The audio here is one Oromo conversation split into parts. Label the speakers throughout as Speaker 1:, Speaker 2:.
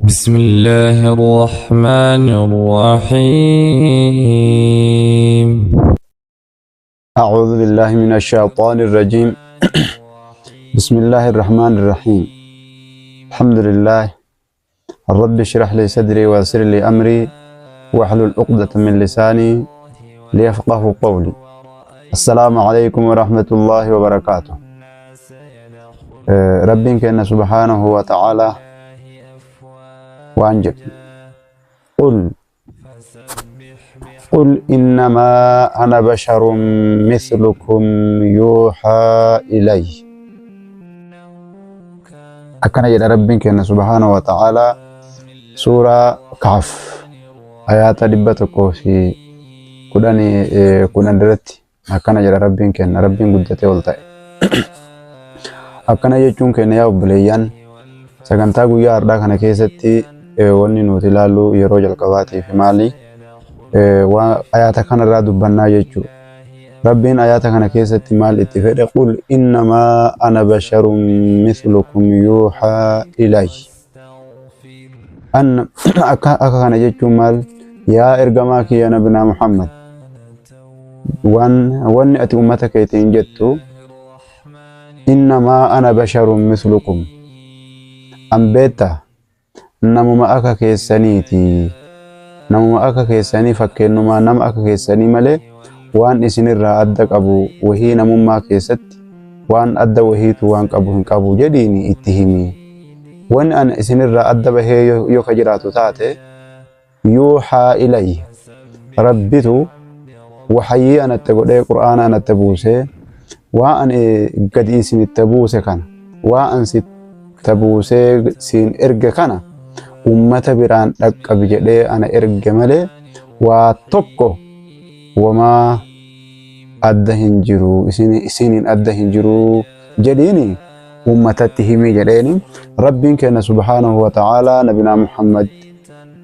Speaker 1: بسم الله الرحمن الرحيم.
Speaker 2: أعوذ بالله من الشيطان الرجيم. بسم الله الرحمن الرحيم. الحمد لله. رب اشرح لي صدري ويسر لي أمري واحلل عقدة من لساني ليفقه قولي. السلام عليكم ورحمة الله وبركاته. ربين كان سبحانه وتعالى وأنجب قل قل إنما أنا بشر مثلكم يوحى إلي. Akkana jedha Rabbiin keenya subhaanahu wa ta'aalaa suuraa Kahf ayaata 110 irratti. Akkana jedha Rabbiin keenya, Rabbiin guddatee ol ta'e. Akkana jechuun keenya, yaa obboleeyyan, sagantaa guyyaa har'aa kana keessatti wanni nuti ilaallu yeroo jalqabaatiif maali? Ayaata kanarraa dubbannaa jechuudha. Rabbiin ayaata kana keessatti maal itti fedhe? قل إنما أنا بشر مثلكم يوحى إلي. An akka kana jechuun maal? Yaa ergamaa kiyya nabinaa Muhammad, waan wanni ati ummata keetiin jettu إنما أنا بشر مثلكم, an beetta namuma akka keessaniiti, namuma akka keessanii, fakkeenyumaa nama akka keessanii malee waan isinirraa adda qabu wahii, namummaa keessatti waan adda wahiitu waan qabu hin qabu jedhiini itti himi. Wanni an isinirraa adda bahee yoo ka jiraatu taate, يوحى إلي, Rabbitu waxayyii anatte godhee Qur'aana anatte buusee, waa an gadi isinitte buuse kana, waa an sitte buusee siin erge kana ummata biraan dhaqqabi jedhee ana erge malee waa tokko wamaa adda hin jiru, isiniin adda hin jiru jedhiini ummatatti himi jedheeni Rabbiin keenya subhaanahu wa ta'aalaa nabinaa Muhammad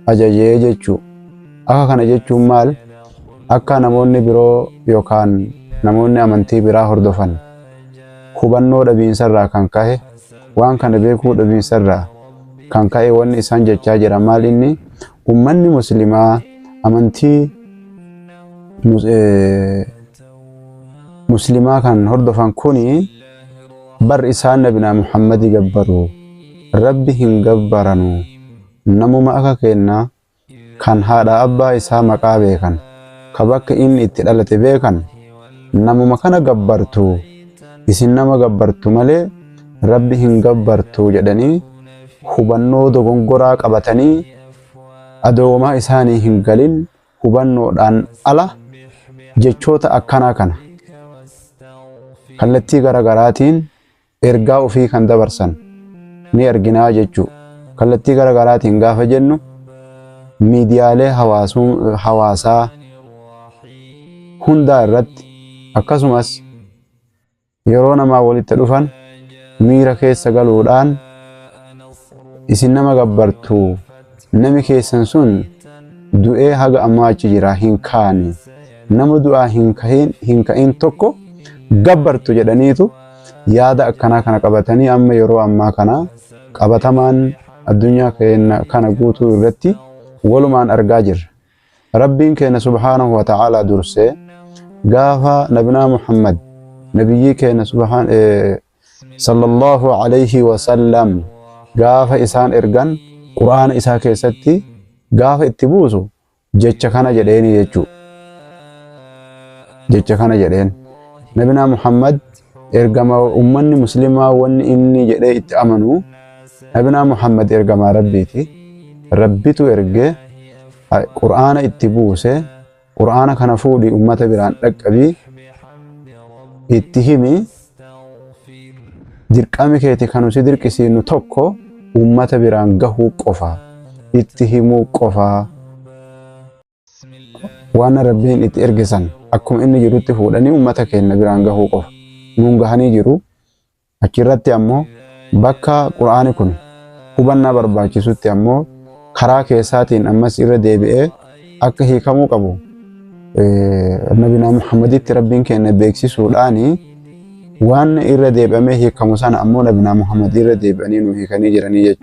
Speaker 2: ajajee jechuu. Akka kana jechuun maal? Akka namoonni biroo yookaan namoonni amantii biraa hordofan hubannoo dhabiinsarraa kan ka'e, waan kana beekuu dhabiinsarraa kan ka'e, wanni isaan jechaa jira maal? Inni ummanni muslimaa amantii muslimaa kan hordofan kuni bar isaan nabinaa Muhammadii gabbaru, Rabbi hin gabbaranu, namuma akka keenna kan haadha abbaa isaa maqaa beekan, ka bakka inni itti dhalate beekan, namuma kana gabbartu, isin nama gabbartu malee Rabbi hin gabbartu jedhanii hubannoo dogongoraa qabatanii, adoomaa isaanii hin galin, hubannoodhaan ala jechoota akkanaa kana kallattii gara garaatiin ergaa ofii kan dabarsan ni arginaa jechuu. Kallattii gara garaatiin gaafa jennu, miidiyaalee hawaasaa hundaa irratti, akkasumas yeroo namaa walitti dhufan miira keessa galuudhaan, isin nama gabbartu, nami keessan sun du'ee haga ammaa achi jira hin kaane, nama du'aa hin ka'in tokko gabbartu jedhaniitu yaada akkanaa kana qabatanii amma yeroo ammaa kana qabatamaan addunyaa keenya kana guutuu irratti walumaan argaa jirra. Rabbiin keenya subhaanahu wa ta'aalaa dursee gaafa nabinaa Muhammad, nabiyyii keenya subhaan sallallahu alayhi wa sallam, gaafa isaan ergan, Qur'aana isaa keessatti gaafa itti buusu jecha kana jedheeni jechuu. Jecha kana jedheen. Nabinaa Muhammad ergama ummanni muslimaa wanni inni jedhee itti amanu, nabinaa Muhammad ergamaa Rabbiiti. Rabbitu ergee Qur'aana itti buuse. Qur'aana kana fuudhii ummata biraan dhaqqabii itti himi. Dirqami keeti kan si dirqisiinu tokko ummata biraan gahuu qofa, itti himuu qofa. Waan Rabbiin itti ergisan akkuma inni jirutti fuudhanii ummata keenya biraan gahuu qofa. Nuun gahanii jiru. Achirratti ammoo bakka Qur'aani kun hubannaa barbaachisutti ammoo karaa keessaatiin ammas irra deebi'ee akka hiikamuu qabu nabinaa Muhammaditti Rabbiin keenya beeksisuudhaani, waan irra deebi'amee hiikamu sana ammoo nabinaa Muhammad irra deebi'anii nu hiikanii jiranii jechuudha.